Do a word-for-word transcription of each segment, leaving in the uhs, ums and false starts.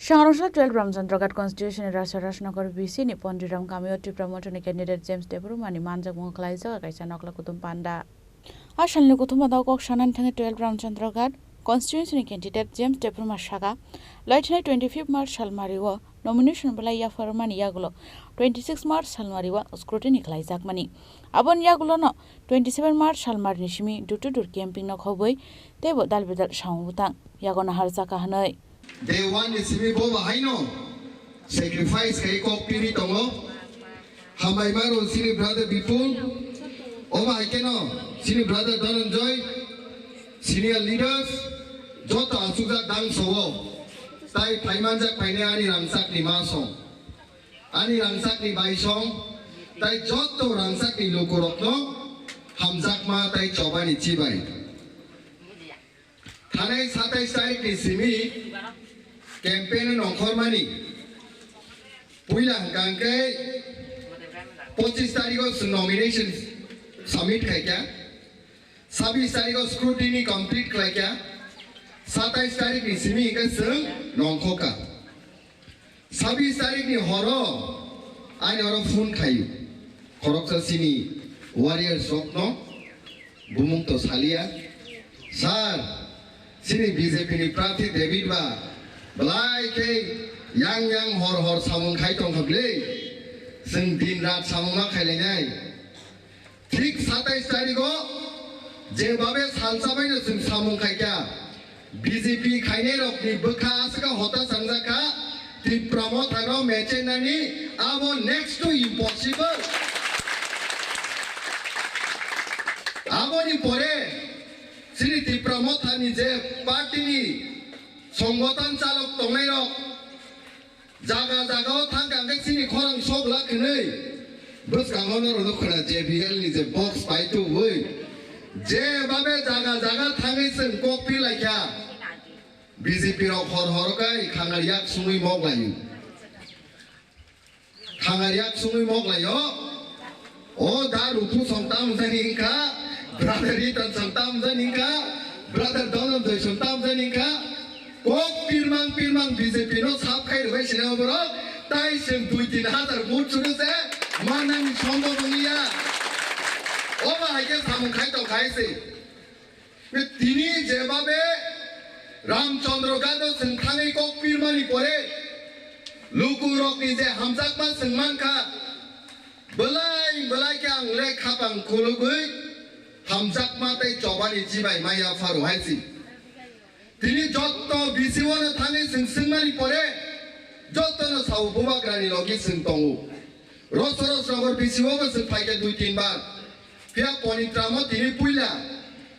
Sangrongsa twelve Ramchandra Ghat constituency ni Rasa Rajnagar B C ni Pondiram kamio Tipra Motha ni candidate James Debbarma ni manjakmung khlaijak kaisa nokla kutum panda. A salni kuthuma da kok sanani thangwi twelve Ramchandra Ghat constituency ni candidate James Debbarma saka, loithinai twenty-fifth March salmari o nomination belai yapharmani yagulo twenty-six March salmari o scrutiny khlaijakmani. Aboni yagulono twenty-seven March salmari ni simi door to door camping no khobwi teibo dal bedal samung bwtang yago naharjaka hwnwi. Day one ni simi bo bahaino sacrifice khai kok piri tongo. Hambai maro sini brother Bipul, oba haikeno sini brother Dhananjoy, senior leaders, joto asukjak dangso o. Tai phaimanjak phainai ani rangchak ni ma song, ani rangchak ni bai song, tai joto rangchak ni lukurokno hamjakma tai chobani chibai. Thanai satais tarikh ni simi campaign nongkhormani. Puila hwnkha hwnkhe pochis tarikh o chwng nomination submit khaikha, sabis tarikh o scrutiny complete khlaikha, satais tarikh ni simi hwnkhe chwng nongkhokha. Sabis tarikh ni horo ani oro phone khayu. Khoroksa sini warriors rokno bumung to salia. Sir, sini B J P ni prarthi David ba belai khe yang yang hor hor samung khai tongkha bwle. Chwng din rat samung ma khailainai. Thik satais tarikh o je babe salsa baino chwng samung khaikha, B J P khainai rokni bwkha aswk hota sangjakha, Tipra Motha no mechenani abo next to impossible. Aboni pore chini Tipra Motha ni je party ni songgoton chalok tongnai rok, jaga jaga o thangkha hwnkhe chini khorang sok lak hwnwi bwskango norokno khwna J B L ni je box pai tubui je babe jaga jaga thangwi chwng kok pi laikha. B J P rok hor hor kai khangar yak sungwi mok laio. Khangar yak sungwi mok laio. O da Rupu song tam jani wngkha, brother Ritan song tam jani wngkha, brother Dhananjoy song tam jani wngkha. Kok pirmang pirmang B J P no sap khai rwbai sini borok, tai chwng dui tin hazar vote chwrwng se manani sombhob wngya. Omo hai khe samung khai tong khai se. Tini je babe Ramchandra Ghat o chwng thangwi kok pirmani pore lukurokni je hamjakma chwng mankha, belai belai khe ang le khapang khulugwi hamjakma tei chobani chibai maya pharo hai si. Tini jotto B C O no thangwi chwng swngmani pore jotto no sao bubagrani logi chwng tongo. Roso Rosnagar B C O bo chwng phaikha dui tin bar. Phiya Ponitram o tini puila.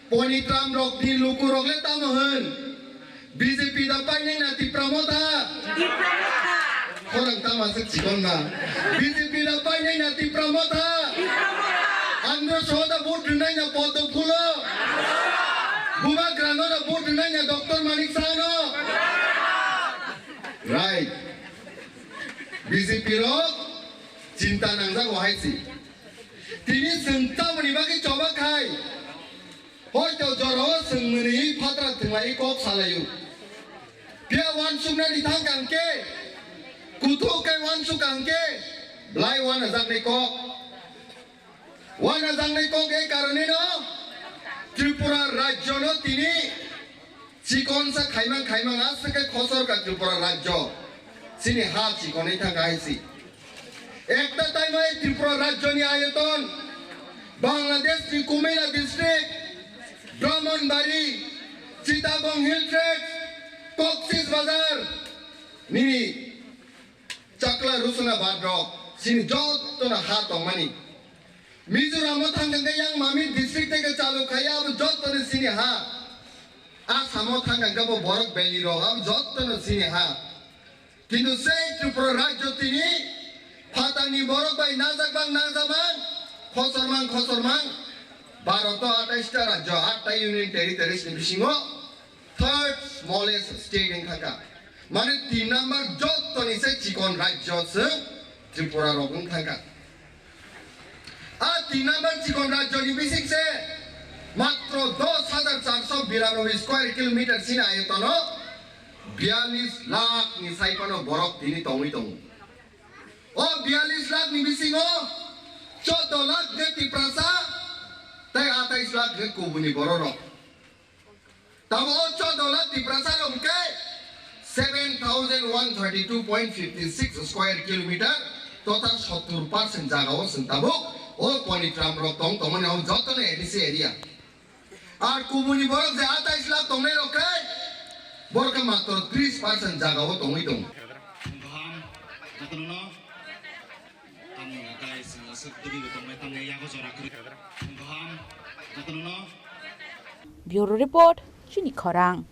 Ponitram rok ni luku rok le tamo hwn. B J P da painai na Tipra Motha. Khorang tama se chikon na. B J P da painai na Tipra Motha. Andro Soho da vote rwnai na Poddo Phulo. Bubagra no da vote rwnai na Doctor Manik Saha no. Right. B J P rok chinta nangjak o hai si. Tini chwng tamoni bagwi choba khai, hoito jorao chwng mwnwi phatra thwnglaiwi kok salaio. Phiya uansuknani thang kang khe, kuthuk khe uansuk kang khe, belai uanajaknai kok. Uanajaknai kok ei karoneno Tripura rajyono tini chikonsa khaimang khaimang aswk khe khosor ka Tripura rajyo. Chini ha chikonwi thang hai si. Ekta time o ei Tripura rajyoni ayoton Bangladesh ni Kumila district, Brahmanbari, Chittagong Hill Tracts, Cox's Bazar, nini Chakla Rusuna Badrok, chini jotono ha tongmani. Mizoram o thang khe yang mami district tei khe chalu khai abo jotono chini ha. Assam o thang khe bo borok valley rok abo jotono chini ha. Kintu sei Tripura rajyo tini phatarni borok bai najak bang najak bang, khosor mang khosor mang, Bharat o atais ta rajyo, aat ta union territories ni bisingo third smallest state wng thangkha. Mane tin number jottoni se chikon rajyo se Tripura rok wng thangkha. A tin number chikon rajyoni bising se matro dos hajar charso biranoboi square kilometer sini ayotono Biyalish lakh ni sai phano borok tini tongwi tongo. O biyalish lakh ni bisingo chordo lakh khe Tiprasa tei atais lakh khe kubuni bororok. Tamo o chordo lakh Tiprasa rok hwnkhe seven thousand one thirty two point fifty six square kilometer total sottur percent jaga o chwng tabuk o Ponitram rok tong tongmani o jotono A D C area. Ar kubuni borok je atais lakh tongnai rok khe borok khe matro tris percent jaga o tongwi tongo. Kaham, jotono no. Tamo guys, aswk digi bo tongmai tamo yago jora kwrwi. Kaham, jotono no. Bureau Report, Chini Khorang.